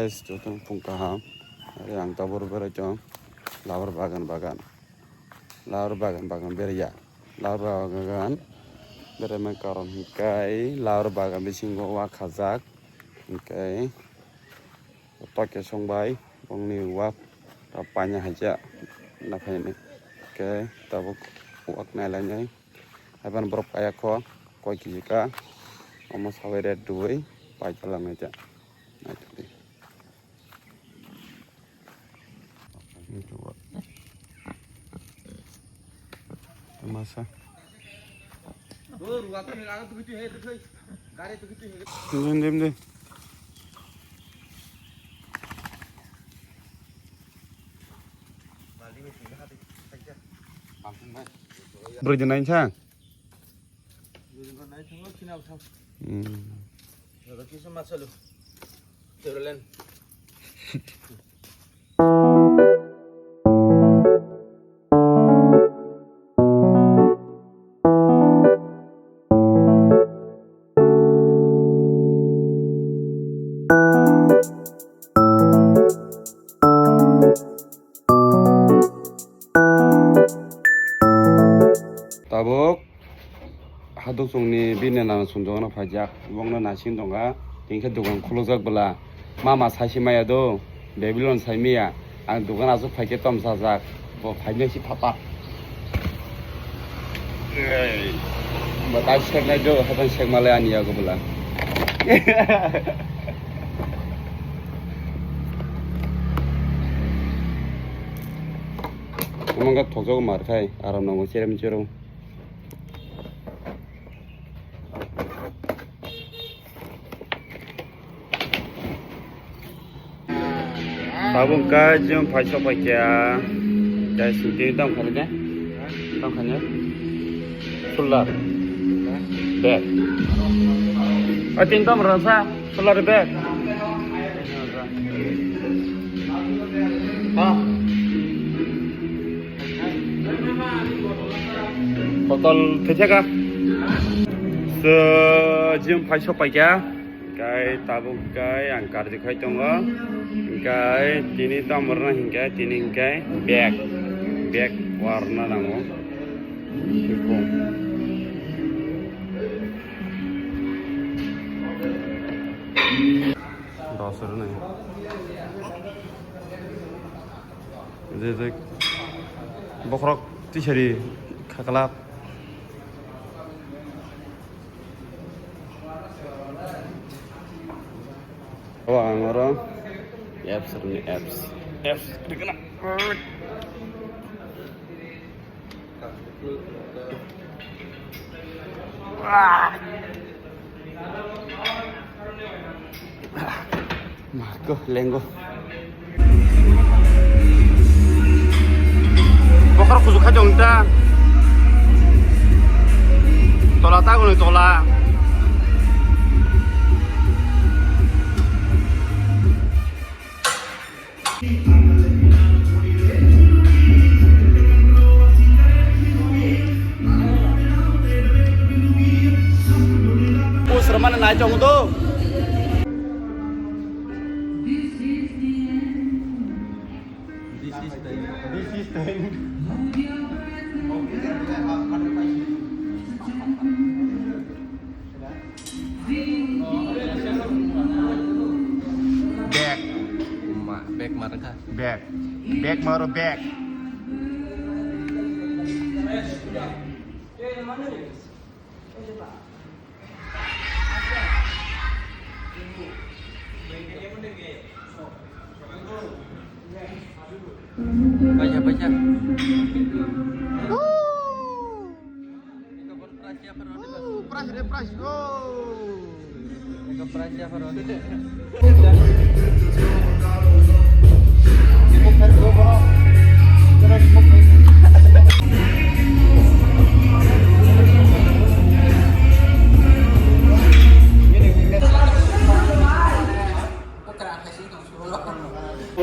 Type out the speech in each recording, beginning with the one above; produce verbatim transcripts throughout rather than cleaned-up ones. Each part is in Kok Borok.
Guys, joto phung kaham. Are ang tabur berai tong. Labar bagan bagan. Labar bagan bagan beraya. Labar bagan beremai karon hikai labar bagan bisingo wa khajak. Hikai toke songbai bongni wa paina haja naphai ni. Hikai tabuk wak nailainai. Haibano borok kaya kho koi kiji ka. Omo sabai red dui pai kalang nai ja. Nai tong di. Masa. Dim, dim, dim. Bro, janai sa. Hmm. Tabuk haduksongni bini nana sumjokno phaijak, bongno naising tongkha, tini khe dogan khulukjak bwla. Mama saisi maya do, Babylon sai maya, ang dogan aswk phaikhe tom sajak, bo phainai si thapa. Ei, bo tai seknai do, hadan sekmalai ani yago bwla. Omo wngkha thokjagwi mar khai, aram nango cherem cherem. Tabuk kai jeng phai sok phai kya. Kai sing tini tong khani de. Tong khani. Solar. Bag. A tin tong rasa. Solar bag. Ha. Botol thwitheka. So, jeng phai sok phai kya. Kai tabuk kai ang karju khai tongo. Kai tini tamorna hingkai tini hingkai bag. Bag warna nango. Bikung. Dos rwnai. Je je bokhorok tisari khaklap. O ang oro apps rwni apps. Apps rwgwna. Mako lengo. Bokhorok kuchuk khai tong ta. Tola ta gwnwi tola. Post rwmani nai tongo do. This is time. This is time. Bag. Uma, bag mana kah? Bag. Bag maro bag. Baca, baca. Price, price, oh.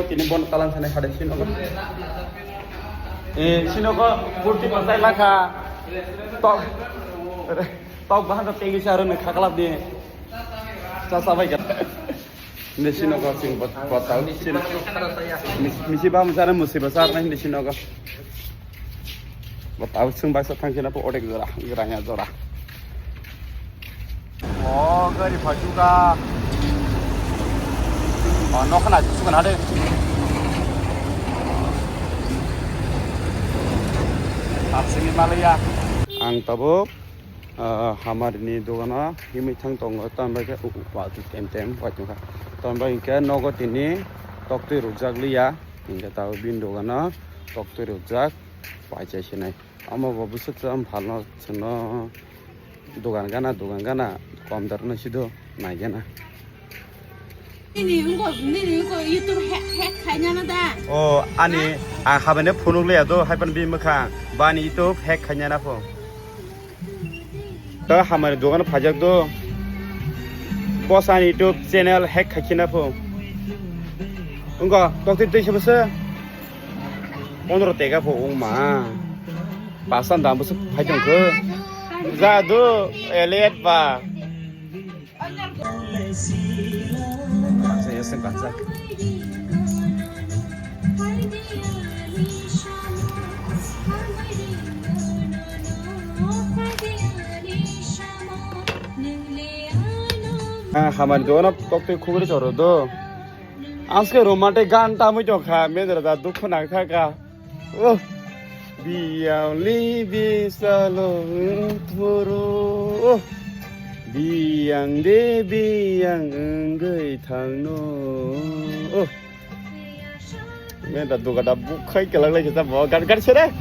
Tini bon talang sanai hadai sino ko. Eh, sino ko kurti pasai lakha. Tok. Tok bahan to tengi saro ne khaklap ni. Sa sa bai ka. Hindi sinogo sing bot-, botao sing. Mis-, misi bam sana musi basar na hindi sinogo. Botao sing baksa thang sina po odek jora, jora ya jora. Oh, gari phajuka. Oh, nokha na sukan hade. Tapsini malaya. Ang tabuk Ah, hamari ni dogano himwi thang tongo, tambai khe u-, u-, wa tem tem wai tongkha. Tambai hinkhe nogo tini toktwi rwjak liya, hinkhe tabuk bini dogano toktwi rwjak paisa sinai. Omo bo bwswk chwng phalno chwngno dogan gana, dogan gana kom dar no sido nai gana. Nini wngkha, nini wngkha YouTube hack, hack khainano da? O, ani, ang habaino phunuk liya do, haipan bi mwkhang. Bani YouTube hack khainana pho. To hamari dogan phajak do. Boss ani YouTube channel hack khaikina pho. Wngkha, tokti twi se bwse. Pondro tega pho wngma. Pasan dam bwse phai tongkho. Ja do, elite ba. Ah, hamari dogano koktwi khugri choro do. Aske romantic gan tamwi tongkha, mendra da dukhu nangkha ka. Oh, biyangni bisalo wngphuru. Oh, biyang de biyang wngwi thangno. Oh. Menda dugada bukhai kelak lai kita bo gar gar sere.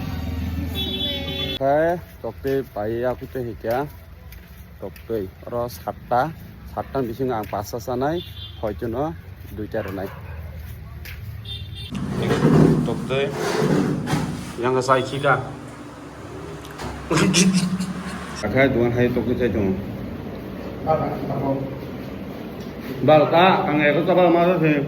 Hai, tokte pai aku te hikya. Toktwi oro satta, satta ni bisingo ang pasta chanai, hoitono duita rwnai. Toktwi yang chai khika. Akhai duan hai toktwi chai tongo. Bal ta, ang eko ta bal ma se.